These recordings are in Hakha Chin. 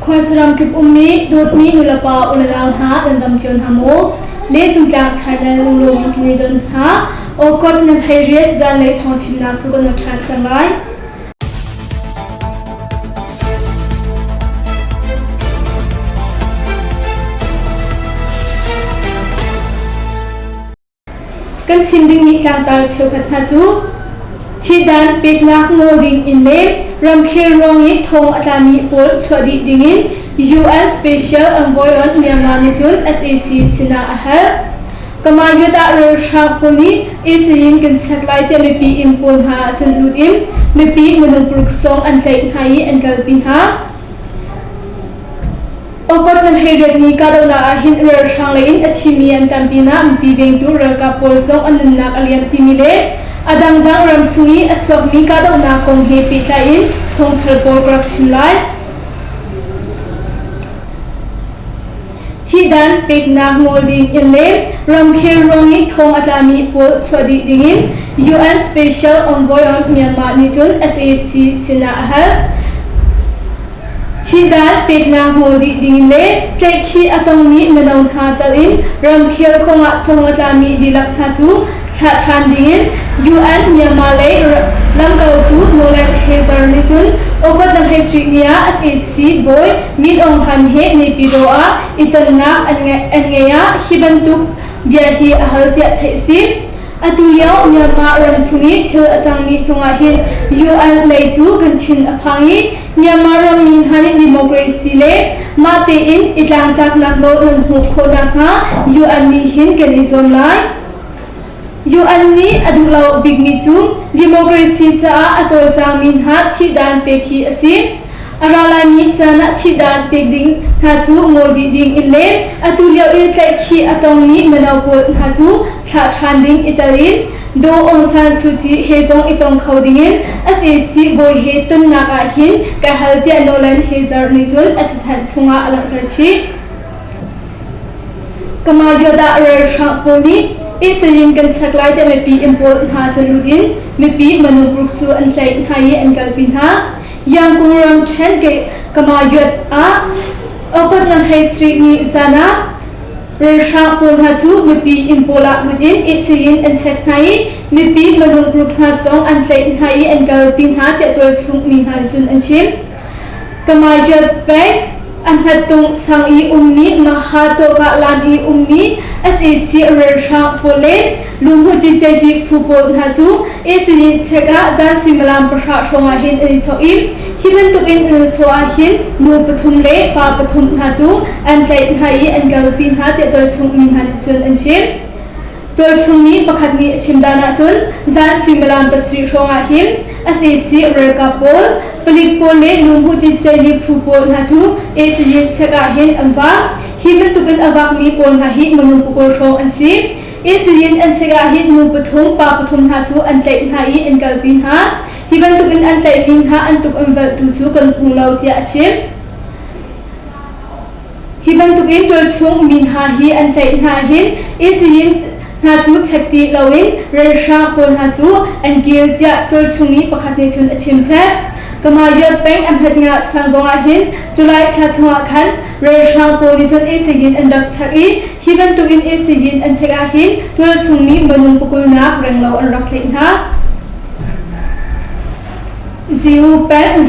Khuasaram kip ummi dawtmi nulepa ulenau hna nan dam cio hna maw? Lencungtlak channel lunglawm in kan i don hna. Awkot nan hei rias zanlei thawng chimnak cu kan rak ṭhan cang lai. Kan chim dingmi tlangtar cheukhat hna cu thihdan peknak nawl ding in le ramkhel ruang i thong a tlami pawl chuah dih dingin UN Special Envoy on Myanmar nih cun sac sinah a hal. Kamayut ah ralhrang pawl nih Israel kan chek lai tiah mipi inn pawl hna ah cun lut in mipi minung paruk sawng an tlaih hna i an kalpi hna. Okot nan hei retmi kahdohnak ah hin ralhrang lei in a thimi an tam pinah mipi vengtu ralkap pawl zong an nunnak a liam timi le a dangdang ramchung i a chuakmi kahdohnak kong he pehtlai in thawngthar pawl ka rak chim lai. Thihdan peknak ngol ding in le ramkhel ruang i thong a tlami pawl chuah dih dingin UN Special Envoy on Myanmar nih cun sac sinah a hal. Thihdan peknak ngol dih ding le tlaihkhih a tongmi mino hna tal in ramkhel kongah thong a tlami dihlak hna cu thlah ṭhan dingin UN Myanmar lei lamkaltu Nolan Hazer nih cun August na 13 ni ah sac bawi Min Aung Hlaing he Naypyidaw ah i tonnak an ngeih ah hi bantuk bia hi a hal tiah theih a si. Atu lio Myanmar ram chung i thil a cangmi cungah hin UN lei cu kan thin a phang i Myanmar rammi hna nih democracy le mah tein i tlangtlaknak nawl nan hmuh khawh nakhnga UN nih hin kan i zuam lai. UN nih a duh lo bikmi cu democracy caah a cawlcangmi hna thihdan pek hi a si. A ra laimi caan ah thihdan pek ding hna cu ngol dih ding in le atu lio i tlaihkhih a tongmi mino pawl hna cu thlah ṭhan ding i tel in Daw Aung San Suu Kyi he zong i tong kho dingin sac bawi he tonnak ah hin ka hal tiah Nolan Hazer nih cun a cathanh chungah a langhter chih. Kamayodah ralhrang pawl nih Israel kan chek lai tiah mipi inn pawl hna cu lut in mipi minung paruk cu an tlaih hna i an kalpi hna. Yangon ramṭhen Kamayuat ah Okonnan High Street nih zan ah ralhrang pawl hna cu mipi inn pawl ah lut in ihsiin an chek hna i mipi minung paruk hna zong an tlaih hna i an kalpi hna tiah tualchung mi hna nih cun an chim. Kamayuat peng a hmattung sang i ummi Maha Tawka lan i ummi sac ralhrang pawl le Luhmuhci phu pawl hna cu ACD check ah zan suimilam 10 hrawng ah hin an i chawk i hi bantuk in an i chawh ah hin nu pathum le pa pathum hna cu an tlaih hna i an kalpi hna tiah tualchung mi hna nih cun an chim. Tualchung mi pakhat nih a chim dan ahcun zan suimilam 7 hrawng ah hin sac ralkap pawl, palik pawl le Luhmuhci phu pawl hna cu ACD check ah hin an vak. Hi bantuk in a vakmi pawl hna hi minung pakul hrawng an si. Insulin an check ah hin nu pathum, pa pathum hna cu an tlaih hna i an kalpi hna. Hi bantukin an tlaihmi hna an tuk an velhtu cu kan hmu lo tiah a chim. Hi bantukin tualchung mi hna hi an tlaih hna hin insulin hna cu check ti loin ralhrang pawl hna cu an kil tiah tualchung mi pakhat nih cun a chim chap. Kamaryat peng a hmatnga sang zongah hin July thla chungah khan ralhrang pawl nih cun insulin an rak check i Hi bantukin insulin an check ahhin tualchungmi minung pakulnak renglo an rak tlaih hna. Ziu peng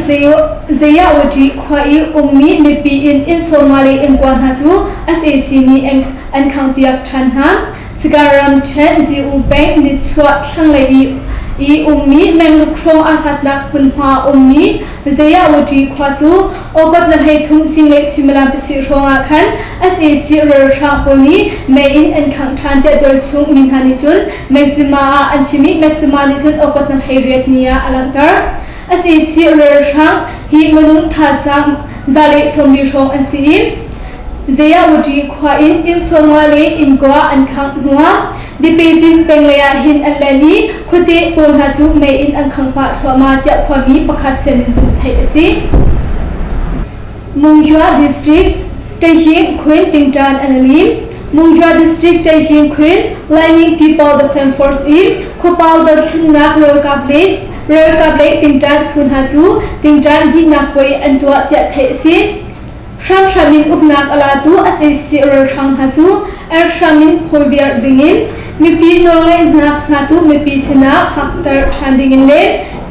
Zayawati khua i ummi mipi inn inn sawmnga le inn kua hna cu sac nih an khangpiak ṭhan hna. Sagaram ṭhen Ziu peng nichuah thlanglei i i ummi mengruk hrawng aa hlatnak hmunhma ummi Zayawati khua cu August na 13 zinglei suimilam 7 hrawngah khan sac ralhrang pawl nih mei in an khangh ṭhan tiah tualchung mi hna nih cun Maxima ah an chim i Maxima nih cun August na 18 ni ah a langhter. Sac ralhrang hi minung thazaang 140 hrawng an si i Zayawati khua in inn 50 le inn kua an khangh hnuah Dipezin peng lei ah hin an len i khuate pawl hna cu mei in an khangh pah thluahmah tiah khuami pakhat sin in cun theih a si. Munghyua District, Taihing Queen Tingṭan an lim. Munghyua District Taihing Queen Lightning People Defense Force i khuapau dothlennak ralkap le ralkap le tingṭan phu hna cu tingṭan dihnak puai an tuah tiah theih a si. Hramhram in uknak a latu sac ralhrang hna cu hram in phawiviar dingin mipi nawlngeihnak hna cu mipi sinah phakter ṭhan dingin le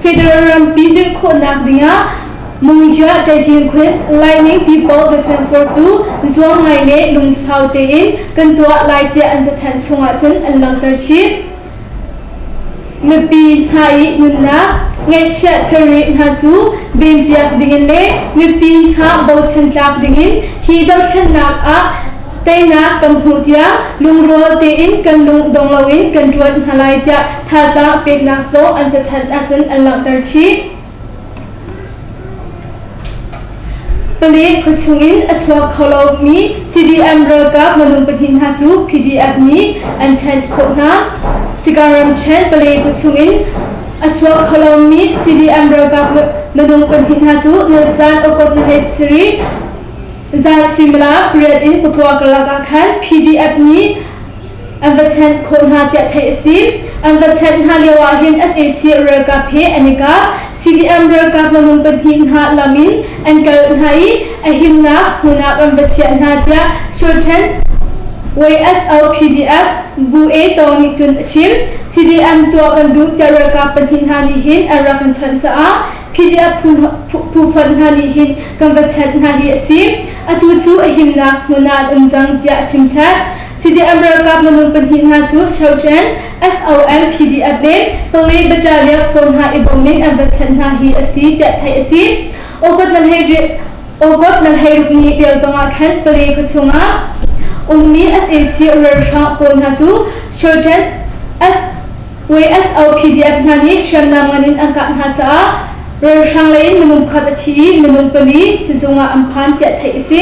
federal rampi dirh khawhnak dingah Mungyuah Ṭaihzingkhun Lightning People Defense Force cu zuam ngai le lungsau tein kan tuah lai tiah an cathanh chungah cun an langhter chih. Mipi hna i nunnak, ngeihchiah thilri hna cu venpiak dingin le mipi hna bochan tlak dingin hi dothlennak ah teinak kan hmuh tiang lungrual tein kan lung dong loin kan ṭuan hna lai tiah thazaang peknak zong an cathanh ahcun an langhter chih. Palik khuachung in a chuak kho lomi CDM ralkap minung pahnih hna cu PDF nih an chanh khawh hna. Sagaing ramṭhen Palik khuachung in a chuak kho lomi CDM ralkap minung pahnih hna cu Nalsan Okot Nahlei Siri zan suimilam pariat in pakua karlak ah khan PDF nih an va chanh khawh hna tiah theih a si. An va chanh hna lio ah hin sac ralkap he an i kap. CDM ralkap minung pahnih hna lam in an kal hna i a himnak hmun ah kan va chiah hna tiah Shorten YSO PDF Bu E Tawng nih cun a chim. CDM tuah kan duh tiah ralkap pahnih hna nih hin an rak kan chawnh caah PDF phu fonh hna nih hin kan va chanh hna hi a si. Atu cu a himnak hmun ah an um cang tiah a chim chap. CDM ralkap minung pahnih hna cu Chochen, SOM, PDF le Pali Battalion phone hna i bawm in an va chanh hna hi a si tiah theih a si. August na hlei August na hlei ruk ni lio zongah khan Pali khuachung ah ummi sac ralhrang pawl hna cu Chochen, YSO PDF hna nih hriamnam ngan in an kah hna caah ralhrang lei in minung pakhat a thi i minung pali sizung ah an phan tiah theih a si.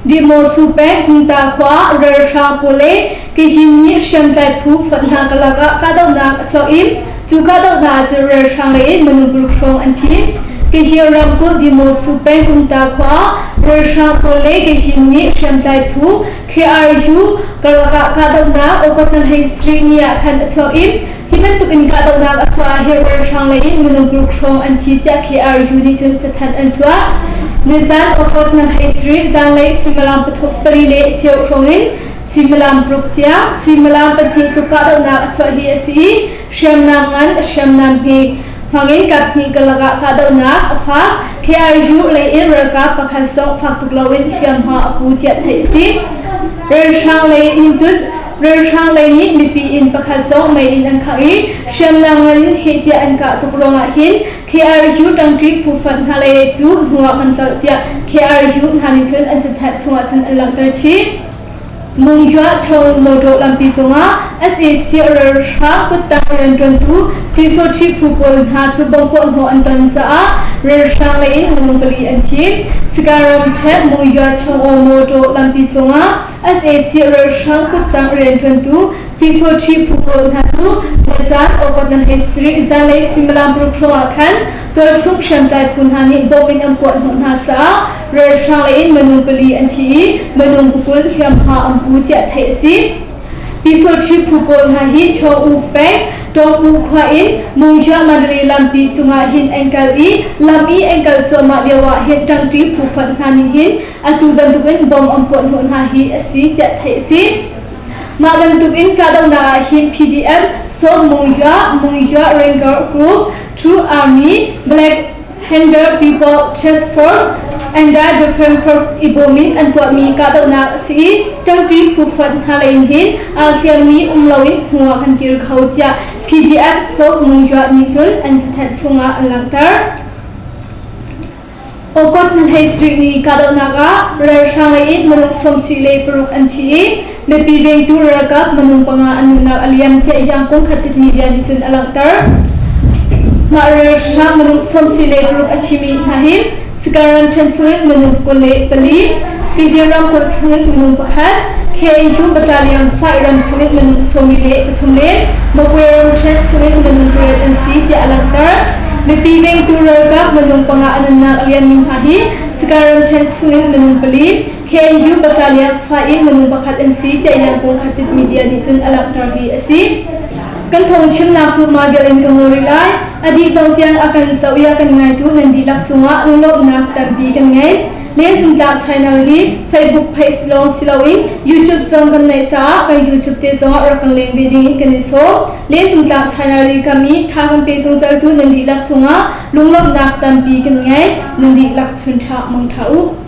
Dimosu peng Kungta khua ralhrang pawl le Kahin nih hriamtlai phu fonh hna karlak ah kahdohnak a chuak i cu kahdohnak cu ralhrang lei in minung paruk hrawng an thi. Kahin ramkulh Dimosu peng Kungta khua ralhrang pawl le Kahin nih hriamtlai phu KRU karlak ah kahdohnak August 23 ni ah khan a chuak i Hi bantuk in kahdohnak a chuah ah hi ralhrang lei in minung paruk hrawng an thi tiah KRU nih cun cathanh an chuah. Nizan August na hlei sarih zanlei suimilam pathum pali le a cheu hrawng in suimilam paruk tiang suimilam pahnih tluk kahdohnak a chuah hi a si i hriamnam ngan hriamnam hme hmangin kaphnih karlak ah kahdohnak a fak. KRU lei in ralkap pakhat zong fak tuk loin hliamhma a pu tiah theih a si. Ralhrang lei in cun Ralhrang lei nih mipi inn pakhat zong mei in an khangh i hriamnam ngan in heh tiah an kah tuk ruangah hin KRU ṭangṭi phu fonh hna lei cu hnu ah kan tolh tiah KRU hna nih cun an cathanh chungah cun an langhter chih. Mungyuah Chong motor lampi cungah sac ralhrang kuttang rianṭuantu Pyusawṭhi phu pawl hna cu bomb puahhnawh an ton caah ralhrang lei in minung pali an thi. Sagaing ramṭhen Mungyuah Chong motor lampi cungah sac ralhrang kuttang rianṭuantu Pyusawṭhi phu pawl hna cu nizan August na hlei sarih zanlei suimilam paruk hrawng ah khan tualchung hriamtlai phu hna nih bomb in an puahhnawh hna caah ralhrang lei in minung pali an thi i minung pakul hliamhma an pu tiah theih a si. Pyusawṭhi phu pawl hna hi Chaw-U peng Tawngpu khua in Mungyuah Mandalay lampi cungah hin an kal i lam i an kal cuahmah lio ah hin ṭangṭi phu fonh hna nih hin atu bantukin bomb an puahhnawh hna hi a si tiah theih a si. Mah bantukin kahdohnak ah hin PDF, Sawm Mungyuah, Mungyuah Ranger Group, True Army, Black Hander People Task Force, and Defense Force i bawm in an tuahmi kahdohnak a si i ṭangṭi phu fonh hna lei in hin aa hliammi um loin hnu ah kan kir kho tiah PDF Sawm Mungyuah nih cun an cathanh chungah an langhter. August na hlei sarih ni kahdohnak ah ralhrang lei in minung sawmsarih le paruk an thi i mipi vengtu ralkap minung panga an nunnak a liam tiah Yangkung Khatit media nih cun a langhter. Mah ralhrang minung sawmsarih le paruk a thimi hna hi Sagaing ramṭhen chungin minung 24, Pihli ramkulh chungin minung pakhat, KNU Battalion 5 ram chungin minung 43 le Magwe ramṭhen chungin minung pariat an si tiah a langhter. Mipi vengtu ralkap minung panga a nunnak a liammi hna hi Sagaing ramṭhen chungin minung pali, KNU Battalion 5 in minung pakhat an si tiah Yangon Khatit media nih cun a langhter hi a si. Kan thawngchimnak cu mah vial in ka ngol rih lai. A dih dongh tiang a kan zoh i a kan ngaitu nan dihlak cungah lunglawmhnak tampi kan ngei. Lengcungtlak channel hi Facebook page lawng si loin YouTube zong kan neih caah kan YouTube te zongah rak kan leng ve dingin kan in sawm. Lengcungtlak channel i kam i tha kan pe zungzaltu nan dihlak cungah lunglawmhnak tampi kan ngei. Nan dihlak chun ṭha mang ṭha u.